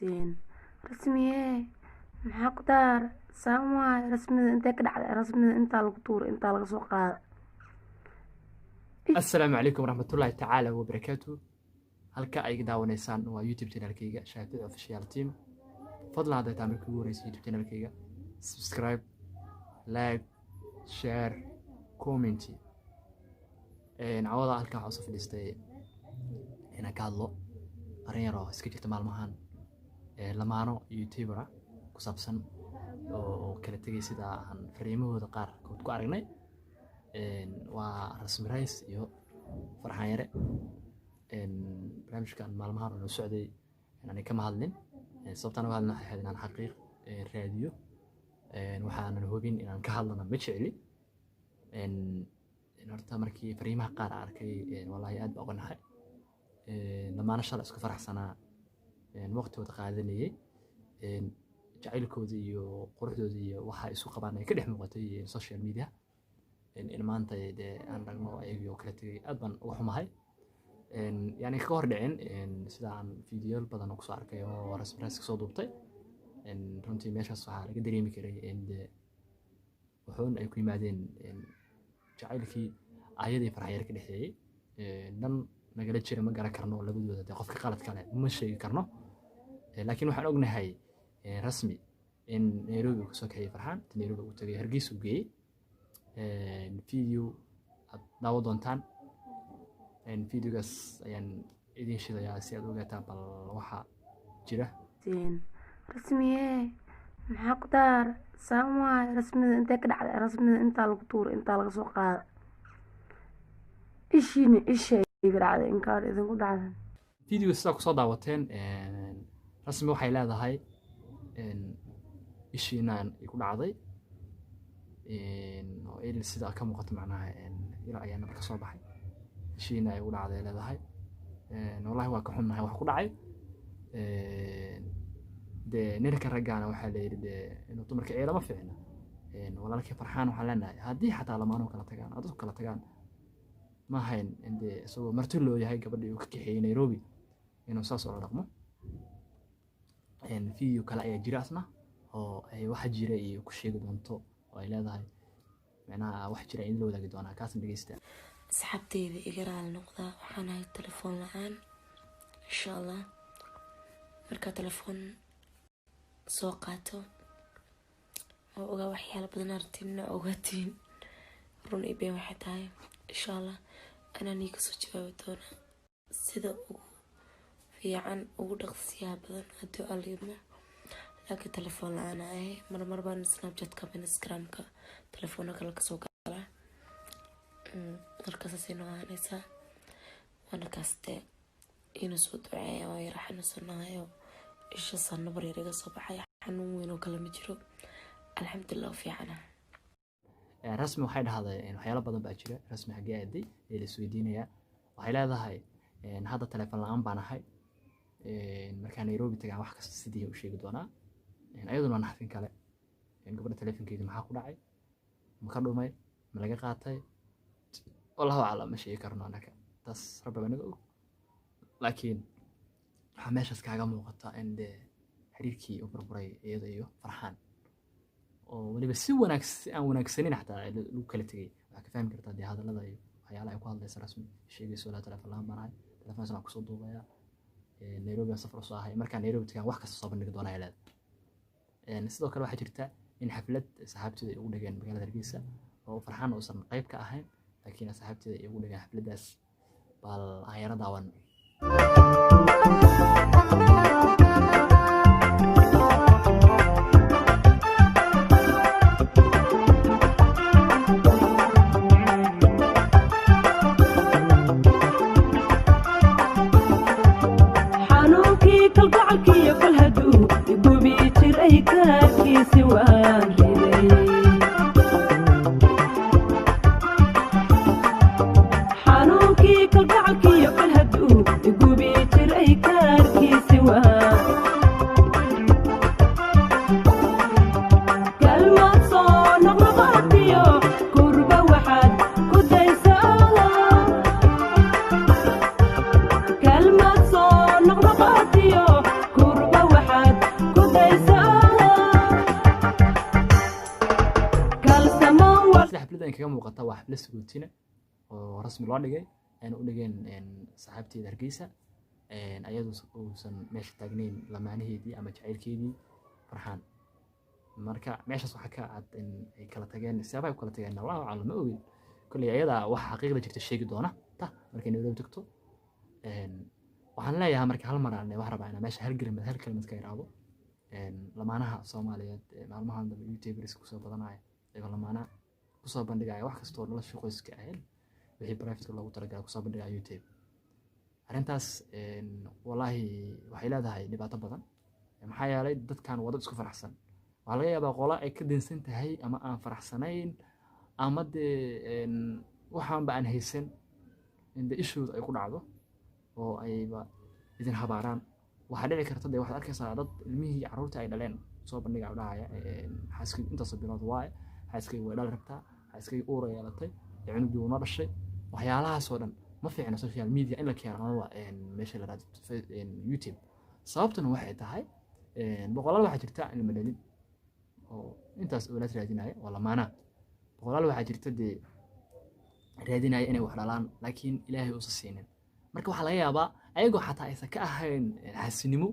Rasmiye, maxaa ku daar saan waay? Rasmida intee ka dhacday? Rasmida intaa lagu tuuray, intaa laga soo qaada. Assalaamu calaykum waraxmatullaahi tacaala wabarakaatu. Halka ay iga daawanaysaan waa YouTube channelkayga, Shaafici Official Team. Fadlan, hadday tahay markii ugu horreysay YouTube channelkayga, subscribe, like, share, comment. Cawada halkan waxaa usoo fadhiistay inaan ka hadlo arrin yar oo iska jirta maalmahan, lamaano YouTuber ku saabsan oo kala tegay, sida aan fariimahooda qaar kood ku aragnay. Waa Rasmi Rays iyo Farxaan Yare. Barnaamijkan maalmahan oo noo socday aanay kama hadlin. Sababtaan uga hadlin waxay ahayd inaan xaqiiq raadiyo. Waxaanan hubin inaan ka hadlana ma jecli. Horta markii fariimaha qaar aan arkay, wallaahi aad baa uga naxay. Lamaano shalay isku faraxsanaa, waqti wada qaadanayay, jacaylkooda iyo quruxdooda iyo waxa ay isu qabaan ay ka dhex muuqatay social media, in maanta dee aan ragno ayagii oo kala tegay, aad baan uga xumahay. Yani ka hor dhicin sida aan fiidiyoal badan oo kusoo arkay oo Rasmi Rays kasoo duubtay. Runtii meeshaas waxaa laga dareemi karay in dee wuxuun ay ku yimaadeen jacaylkii ayadii Farxan Yar ka dhexeeyey. Dhan nagala jira ma garan karno labadooda, dee qofka qalad kale ma sheegi karno. Laakiin waxaan ognahay Rasmi in Nairobi uu kasoo kaxeeyey Farxaan, Nairobi uu tagay, Hargeysa uu geeyey. Video aad daawo doontaan, videogaas ayaan idiin shidayaa si aad ogaataan bal waxa jira. Rasmiye, maxaa ku daar saan waay? Rasmida intee ka dhacday? Rasmida intaa lagu tuuray, intaa laga soo qaada. Ishiina isha iga dhacday, inkaar idinku dhacday. Videoga sidaa kusoo daawateen, Rasmi waxay leedahay ishiinaan igu dhacday oo il sida ka muuqato, macnaha il ayaa nabar ka soo baxay, ishiina ay igu dhacday leedahay. Wallahi waa ka xunnahay wax ku dhacay. Dee ninka raggaana waxaa la yidhi dee inuu dumarka ciilama fiicna. Walaalkii Farxaan waxaan leenahay, haddii xataa lamaanuhu kala tagaan oo dadku kala tagaan, ma ahayn in dee isagoo marti loo yahay gabadhii uu ka kaxeeyey Nairobi inuu saas oola dhaqmo. Video kale ayaa jira asna oo ay waxa jira iyo ku sheegi doonto oo ay leedahay macnaha wax jira in la wadaagi doonaa, kaasna dhegeysta. Asxaabteyda, iga raali noqdaa, waxaan ahay telefoon la-aan. Insha Allah markaa telefoon soo qaato oo ogaa waxyaala badan aragtiin, ogaatiin run iyo been waxay tahay. Insha Allah anaa nii kasoo jawaabi doona sida ugu fiican, ugu dhaqsiyaha badan, haddii Alla idmo. Laakiin telefoon la-aan ahay. Marmar baan Snapchatka ama Instagramka telefoona kale kasoo galaa. Marka saasay noo ahaanaysaa, waana kaaste inuu soo duceeya oo yara xanuunsanahayo, isha sanabar yar iga soo baxay, xanuun weyn oo kale ma jiro, alxamdulilah, u fiicana. Rasmi waxay dhahday waxyaalo badan baa jira. Rasmi xaggee aaday ee la isweydiinayaa. Waxay leedahay hadda telefoon la-aan baan ahay, markaa Nairobi tagaan wax kasta sidii u sheegi doonaa. Ayaduna waa naxdin kale. Gabadha telefoonkeedii maxaa ku dhacay? Ma ka dhumay? Ma laga qaatay? Wallahu aclam, ma sheegi karno annaga taas, rabbi baa naga og. Laakiin waxaa meeshaas kaaga muuqata in dee xiriirkii u burburay iyada iyo Farxaan, oo weliba si wanaagsan, si aan wanaagsanin xataa lagu kala tegay. Waxaa ka fahmi kartaa dee hadallada iyo waxyaalaha ay ku hadlaysa Rasmi, sheegayso laa telefoon la-aan baan ahay, telefoon aan kusoo duubaya, Nairobi aan safar usoo ahay, markaan Nairobi tagaan wax kasta soo bandhigi doonaa ay leedahay. Sidoo kale waxaa jirta in xaflad saxaabteeda ay ugu dhigeen magaalada Hargeysa oo Farxaan uusan qayb ka ahayn, laakiin asxaabteeda ay ugu dhigeen xafladdaas. Bal aan yara daawan. Xanuunkii kalgacalkiiyo kal haduu igubi jiray, kaarkiisi waan riday. Xanuunkii kalgacalkiiyo kal haduu igubi jiray, kaarkiisi waan galmad soo noqnoqotiyo kurba waxaad ku daysaa, kalmad soo noqnoqotiyo kurba waxaad kaga muuqata waa xaflad sagootina oo rasmi loo dhigay, ayna u dhigeen saaxiibteeda Hargeysa, ayadoo uusan meesha taagnayn lamaanaheedii ama jacaylkeedii Farxaan. Marka meeshaas waxaa ka cad in ay kala tageen. Siyaabaha ay ku kala tageen Allahu aclam, ma ogin. Kolley ayadaa waxa xaqiiqda jirta sheegi doona ta markay Nairobi tagto. Waxaan leeyahay marka hal mar aan waxaan rabaa inaan meesha hal kelmad ka iraahdo. Lamaanaha Soomaaliyeed ee maalmahan dambe YouTubers kusoo badanaya, iyagoo lamaanaha kusoo bandhigaya wax kastoo nolosha qoyska ahayd, wixii private loogu talagalay kusoo bandhigaya YouTube. Arrintaas wallaahi waxay leedahay dhibaato badan, maxaa yeelay dadkan waa dad isku faraxsan. Waxaa laga yaabaa qola ay ka dansan tahay ama aan faraxsanayn ama dee waxaanba aan haysan in dee ishooda ay ku dhacdo oo ayba idin habaaraan. Waxaa dhici karta dee waxaad arkaysaa dad ilmihii carruurta ay dhaleen soo bandhiga, dhahaya xaaskaygu intaasoo bilood waaye, xaaskaygu way dhali rabtaa, xaaskaygu uur ay yeelatay, cunugii wuu noo dhashay. Waxyaalahaasoo dhan ma fiicna social media in la keeno amaba meesha la raado YouTube. Sababtuna waxay tahay boqolaal waxaa jirta ilma dhalin oo intaas awlaad raadinaya waa lamaanaa. Boqolaal waxaa jirta dee raadinaya inay wax dhalaan, laakiin Ilaahay uusan siinin. Marka waxaa laga yaabaa ayagoo xataa aysan ka ahayn xaasinimo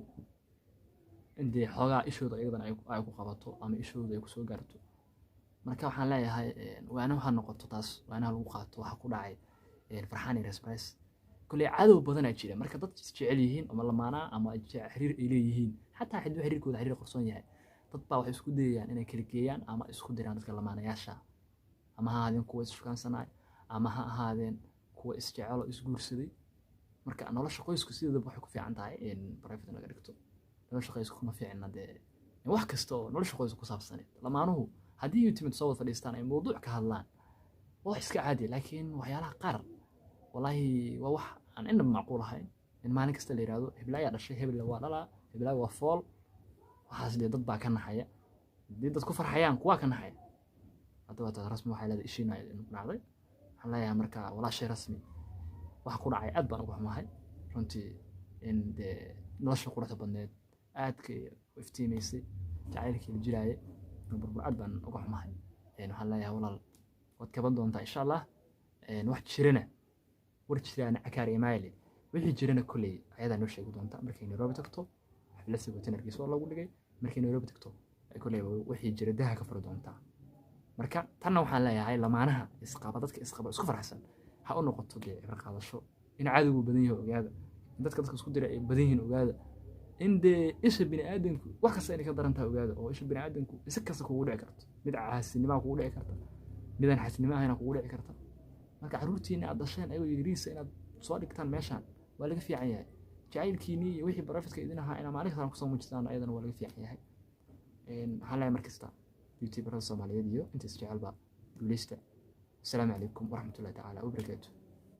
in dee xoogaa ishooda iyadana ay ku qabato ama ishooda ay kusoo gaarto. Marka waxaan leeyahay waana ha noqoto taas waanaha lagu qaato waxa ku dhacay Farxaan iyo Express. Kolley cadow badanaa jira. Marka dad isjecel yihiin ama lamaanaa ama xiriir ay leeyihiin, xataa hadduu xiriirkooda xiriir qarsoon yahay, dad baa waxay isku dayayaan inay kala geeyaan ama isku diraan dadka lamaanayaasha, ama ha ahaadeen kuwa is-shukaansanaya ama ha ahaadeen kuwa isjecel oo isguursaday. Marka nolosha qoysku sideedaba waxay ku fiican tahay in private laga dhigto. Nolosha qoysku kuma fiicna dee wax kasta oo nolosha qoyska ku saabsaneed. Lamaanuhu haddii YouTube soo wada fadhiistaan ay mawduuc ka hadlaan waa wax iska caadi, laakiin waxyaalaha qaar wallaahi waa wax aan inaba macquul ahayn in maalin kasta la yidhaahdo hebla ayaa dhashay, hebel waa dhalaa, hebla waa fool. Waxaas dee dad baa ka naxaya. Haddii dad ku farxayaan, kuwaa ka naxaya. Hadda waa taas. Rasmi waxay leedahay ishiina ku dhacday. Waxaan leeyahay marka walaashay Rasmi, waxa ku dhacay aad baan uga xumahay runtii, in dee nolosha quruxda badneed aadka u iftiimaysay, jacaylkii la jilaayay burbur, aad baan uga xumahay. Waxaan leeyahay walaal, waad kaban doontaa insha Allah. Wax jirana war jiraana cakaar imaayli, wixii jirana kolley ayadaa noo sheegi doonta markay Nairobi tagto. Xaflad sagootin Hargeysa oo lagu dhigay, markay Nairobi tagto ay kolley wixii jira daha ka furi doontaa. Marka tanna waxaan leeyahay lamaanaha isqaba, dadka isqaba isku faraxsan, ha u noqoto dee cibro qaadasho in cadowgu badan yahay ogaada, in dadka dadka isku dira ay badan yihiin ogaada, in dee isha bini'aadanku wax kasta inay ka daran tahay ogaada, oo isha bini'aadanku isi kasta kugu dhici karto, mid xaasinimaa kugu dhici karta, midaan xaasinimo ahayna kugu dhici karta. Marka carruurtiina aad dhasheen ayagoo yariisa inaad soo dhigtaan meeshaan waa laga fiican yahay. Jacaylkiinii iyo wixii private-ka idin ahaa inaad maalin kastaan kusoo muujistaan ayadana waa laga fiican yahay. Waxaan leeyahay markasta YouTuberada Soomaaliyeed iyo inta isjecelba guuleysta. Asalaamu calaykum waraxmatullahi tacaala wabarakaatu.